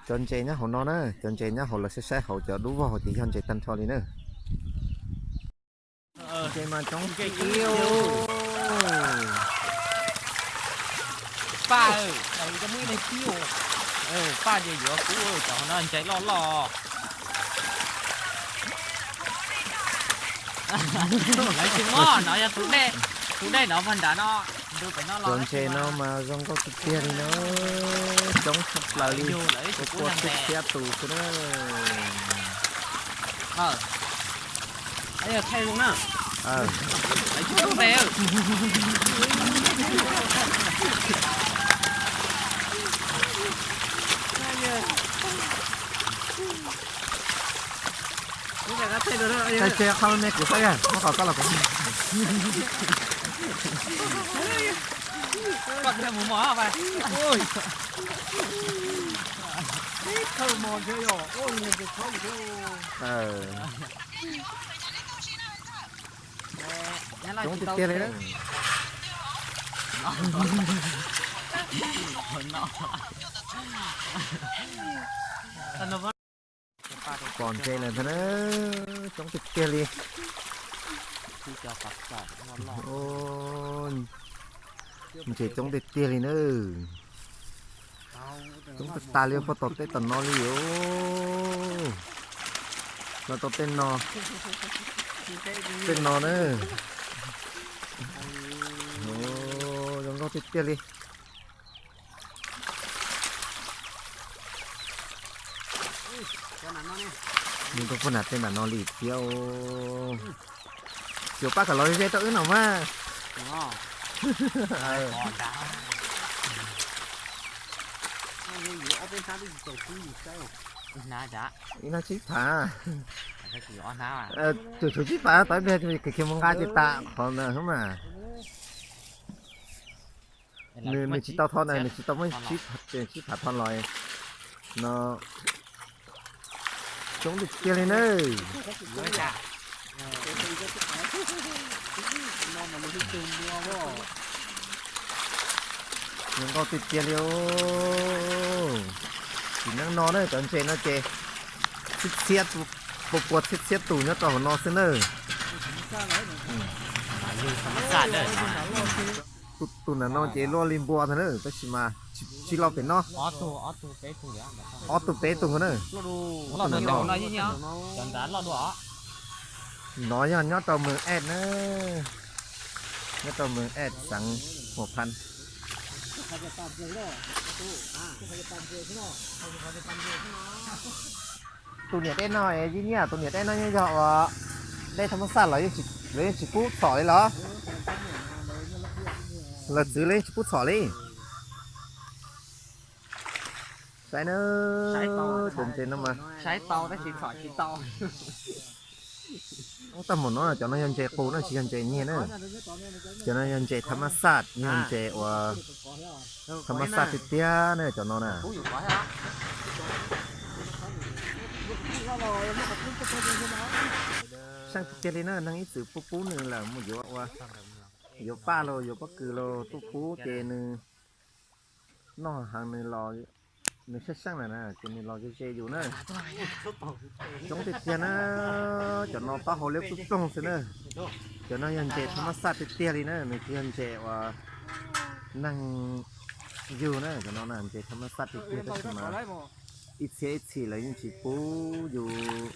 Cov ntses nyob hauv no na, cov ntses nyob hauv lawv saib saib hauv cov dub vog hauv ces yog ntses tag nrho li na. Ntses mas coob ib. Paj, paj ces yuav kub cov no ntses loj loj. Lawv tsis muab, no yog tus dej, tus dej no puag nrad no, tus pem no los. Cov ntses no mas zoo nkauj tiag tiag li na, coob tshaj plaws li, puas puas txhiab txhiab tus xwb na. Tsis qhov me kuv saib, muab qhov koj los kuv. Coob tiag tiag li na. Pom ntses lawm ntag na, coob tiag tiag li. Ntses coob tiag tiag li na. Coob tag tag li, puag tom tej tom no li os. No tau tej no, tej no na. Zoo nkauj tiag tiag li. Nws rau puag nram tej nram no li thiab. Yuav pab kom los ze rau wb no mas. Ib nab tsib phav. Tsum tsum tsib phav tau ib pliag khiav mus nqa ces tas qhov ntawd xwb mas. Nws tsis tau tho na, nws tsis tau muab tsib phav tho los no. Coob tiag tiag li na. Zoo nkauj tiag tiag li. Sim neej no na cov ntses no ces txhiab txhiab, pua pua txhiab txhiab tus nyob rau hauv no xwb na. Tus nram no ces luaj li npua ntag na, tab sis mas tsis loj pem no. Ob tug peb tug na. No yog nyob rau Mws Ej na, nyob rau Mws Ej xeev Huam Phas. Tus niam dej no, Yij Nyiaj, tus niam dej no yeej yog uas dej thab mab xaj los lawv yeej tsis pub txhom li los? Lawv txwv lawv yeej tsis pub txhom li. Saib na, tus ntses no mas saib tau tab sis txhom tsis tau. Ub, tag npaum no cov no yog ntses qus na, tsis yog ntses nyiag na. Cov no yog ntses thab mab xaj, yog ntses uas thab mab xaj tiag tiag na cov no na. Seej tiag tiag li na, neeg ib txwm pub pub nws lawm mus yuav ua, yuav paj los yuav pob kws los tuaj pub ces nws noj heev, nws los, nws seej seej lawm na ces nws los ze ze yus na. Coob tiag tiag na, cov no taub hau liab ploog ploog xwb na. Cov no yog ntses thab mab xaj tiag tiag li na, nws tsis yog ntses uas neeg yug na, cov no na ntses thab mab xaj tiag tiag tab sis mas ib txhiab ib txhis lawv yeej tsis pub yus.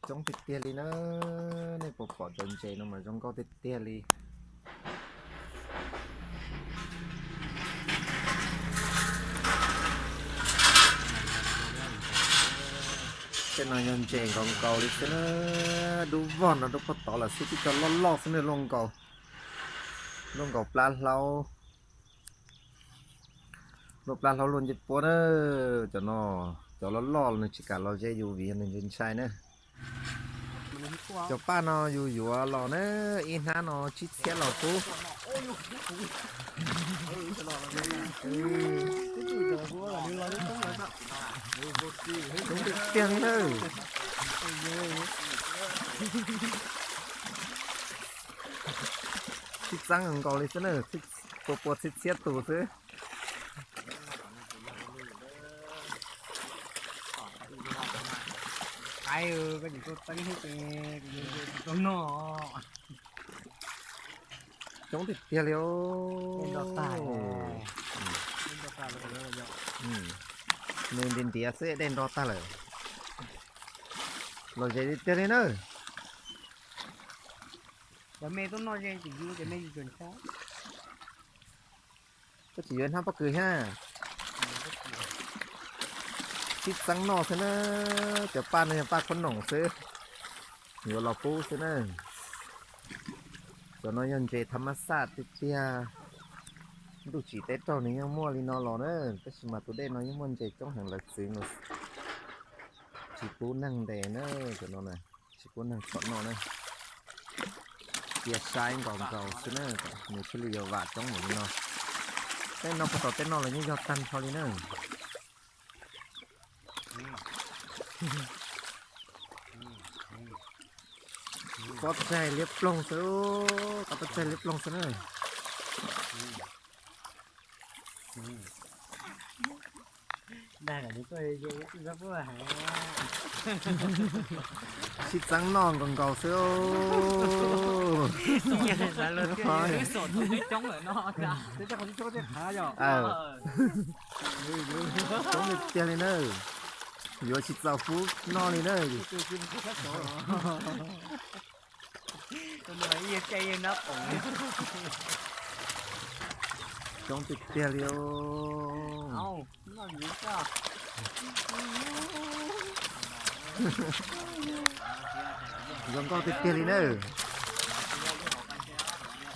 Coob tiag tiag li na, nej puas pom cov ntses no mas zoo nkauj tiag tiag li. Tej no yog ntses nkaus nkaus li xwb na, dub vog no rau puag tod lawm xwb, twb cov loj loj xwb na, luaj nkaus, luaj nkaus plab hlaub. Luaj plab hlaub luaj ncej puab na. Cov no, cov loj loj nws tsis kam los ze yus vim yog nws ntshai ntshai na. Cov paj no yus yuav los na, ib hnab no tsib txhiab los pub. Coob tiag tiag li na. Txhij txeeb nkaus li xwb na, pua pua txhij txhiab tus xwb. Ai, koj tsis tau teeb thiab ces kuv yuav tsis tau noj. Coob tiag tiag li os. Nws ntiav ntiav xwb dej nro tag lawm. Los ze tiag tiag li na. Cov me tuaj noj ze ces yus cov me yus tsuas ntsha. Koj tsis yuav hnab pob kws thiab? Sib txeeb noj xwb na. Cov paj no yog paj khaub noom xwb, yuav los pub xwb na. Cov no yog ntses tham mas xaj tiag tiag. Ntuj tsim teb raug nws yeej muaj li no los na, tab sis mas tus dej no yeej muaj ntses coob heev lawv txwv no. Tsis pub neeg ntes na, cov no na, tsis pub neeg txhom noj na. Cia saib nkaus nkaus xwb na, nws thiaj li yuav vam coob npaum li no. Tej no puag tom tej no los yeej yog tag nrho li na. Pob tsaig liab ploog xwb, pob tsaig liab ploog xwb na. Sib txeeb noj nkaus nkaus xwb. Coob tiag tiag li na. Yuav tsis txaus pub noj li na. Coob tiag tiag li. Zoo nkauj tiag tiag li na.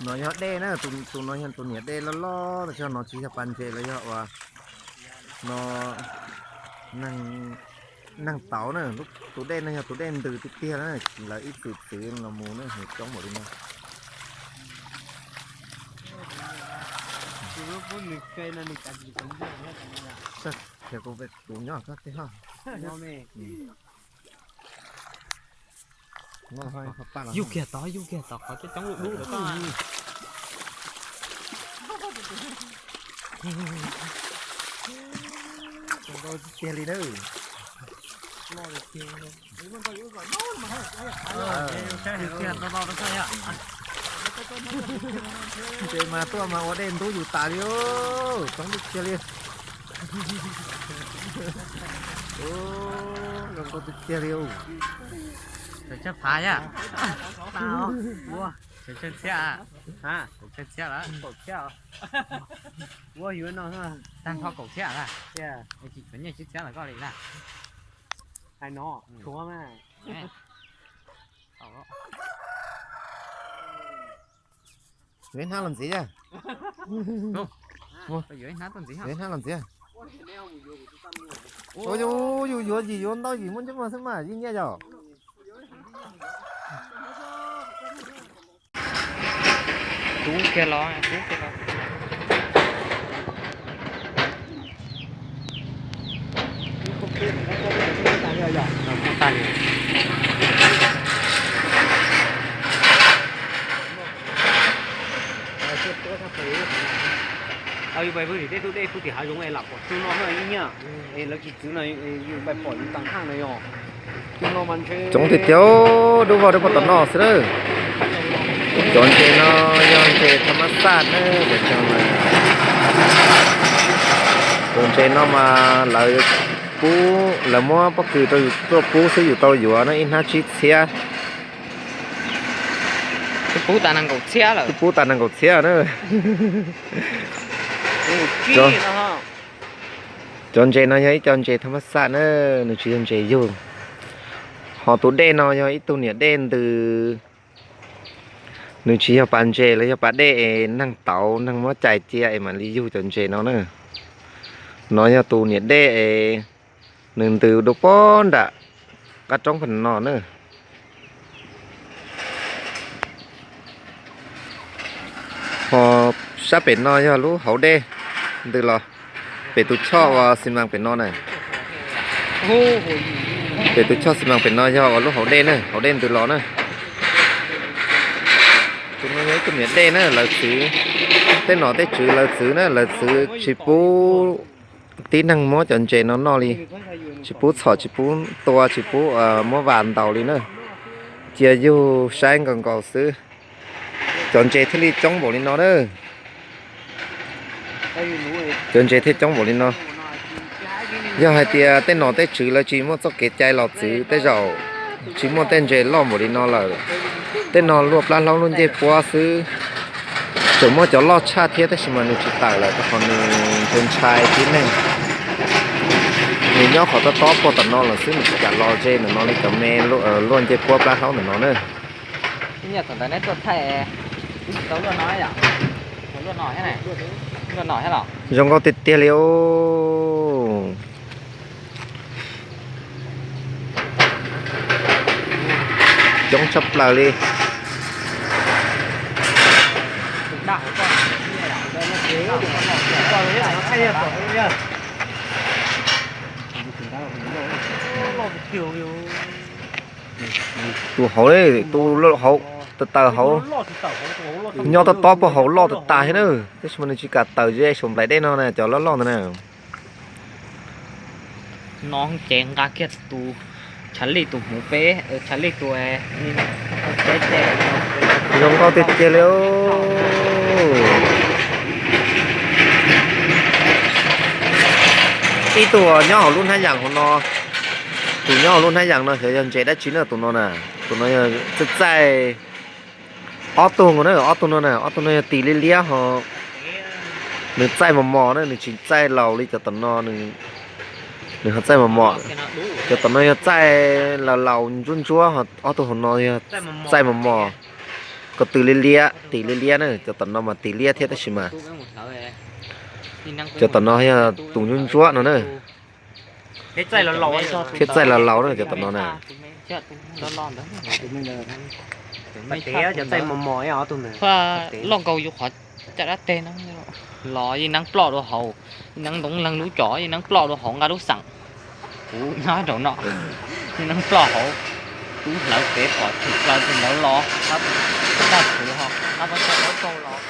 No yog dej na, tus no yog tus niam dej loj loj, tab sis no tsis yog pas ntses los yog ua no, neeg tauv na. Tus dej no yog tus dej ntws tiag tiag na, lawv ib txwm txwv los mus na, nws coob npaum li no. Yug kiag tod, yug kiag tod qhov coob coob lawm koj. Tiag li na. Ces mas tuaj mas ua dej ntub yus tas li, coob tiag tiag li. Zoo nkauj tiag tiag li. Tshaj phav yom. Tshaj txhiab, tshaj txhiab lawm. Ua yuav no tag nrho kaum txhiab lawm. Tsis tshuav nyiaj tsib txhiab lawm koj li na. Hais no tshuav mas. Yuav ib hnab los ntxiv yom. Yuav ib hnab los ntxiv. Ua yus yuav yim yuav ntau yim muaj ntsej muag xwb mas yij nyiaj yom. Tub kiag los, tub kiag los. Yus pais pw tim tej tug dej pw tim hav zoov es lam pom tug no ib nyuag es lawv tsis txwv no, yus pais pom yus tag nrho no yog. Coob tiag tiag, dub vog dub vog tom no xwb na. Cov ntses no yog ntses tham mas xaj na, cov ntses no mas lawv pub, lawv muab pob kws rau yus tuaj pub xwb yus tau yuav na, ib hnab tsib txhiab. Twb pub tas nees nkaum txhiab lawm. Twb pub tas nees nkaum txhiab na. Cov ntses no yog ib co ntses tham mas xaj na, nws tsis yog ntses yug. Ho tus dej no yog ib tug niam dej ntws, nws tsis yog pas ntses los yog pas dej es neeg tauv neeg muab cais cia es mam li yug cov ntses no na. No yog tus niam dej es nws ntws dua pob nram qab roob pem no na. Ho sab pem no yog lub hauv dej ntws los, pem tus choj uas xi mas pem no na. Pem tus choj xi mas pem no yog uas lub hauv dej na, hauv dej ntws los na. Tus no yog ib tug niam dej na, lawv txwv, tej nom tej tswv lawv txwv na, lawv txwv tsis pub Tib neeg muab cov ntses no noj li, tsis pub txhom, tsis pub tua, tsis pub muab vas ntaus li na. Cia yug saib nkaus nkaus xwb, cov ntses thiaj li coob npaum li no na. Cov ntses thiaj coob npaum li no. Yog hais tias tej nom tej tswv lawv tsis muaj txoj kev cai los txwv, tej zaum tsis muaj tej ntses loj npaum li no lawm. Tej no luaj plab hlaub luaj ncej puab xwb. Tseem muaj cov loj tshaj thiab tab sis mas nws tsis tawm lawm rau qhov nws ntshai ntshai tib neeg. Nws nyob qhov tob tob puag tom no lawm xwb, nws tsis kam los ze ntawm no li cov me luaj ncej puab plab hlaub ntawm no na. Ib nyuag thaum ntawd neb tuaj thaij, kuv tsis tau luaj no yom, luaj no thiab, luaj no thiab los. Zoo nkauj tiag tiag li os. Coob tshaj plaws li. Tus hauv, tus hauv, taws taws hauv, nyob tob tob puag hauv loj tas tas thiab na. Tab sis mas nws tsis kam tawm ze saum nplaim dej no na, cov loj loj ntawd na. No ces nqa kiag tus Tshav Lij tus hmuv peb, Tshav Lij tus, zoo nkauj tiag tiag li. Ib tug nyob hauv lub hnab yas hauv no, tus nyob hauv lub hnab yas no xyov yog ntses dab tsi na, tus no na, tus no yog txaij txaij. Ob tug nkaus na, ob tug no na, ob tug no yog tis liab liab ho. Nws txaij mos mos na, nws tsis txaij laus li cov tom no, nws ho txaij mos mos. Cov tom no yog txaij laus laus ntsuab ntsuab, ho ob tug hauv no yog txaij mos mos. Ko tw liab liab, tis liab liab na, cov tom no mas tis liab thiab tab sis mas cov tom no yog tus ntsuab ntsuab no na. Thiab txaij laus laus na cov tom no na. Loj nkaus yus qhov caj dab teg no los yeej neeb ploj dua hauv, yeej neeb ntoo leeg lub cov yeej neeb ploj dua hauv nqa lub xeem. Kuv nyob rau no, yeej neeb ploj hauv, tub hlawv pem pom tshwm plaws tus ntawd los, taj txhuv ho, qab pob txha dawb paug los.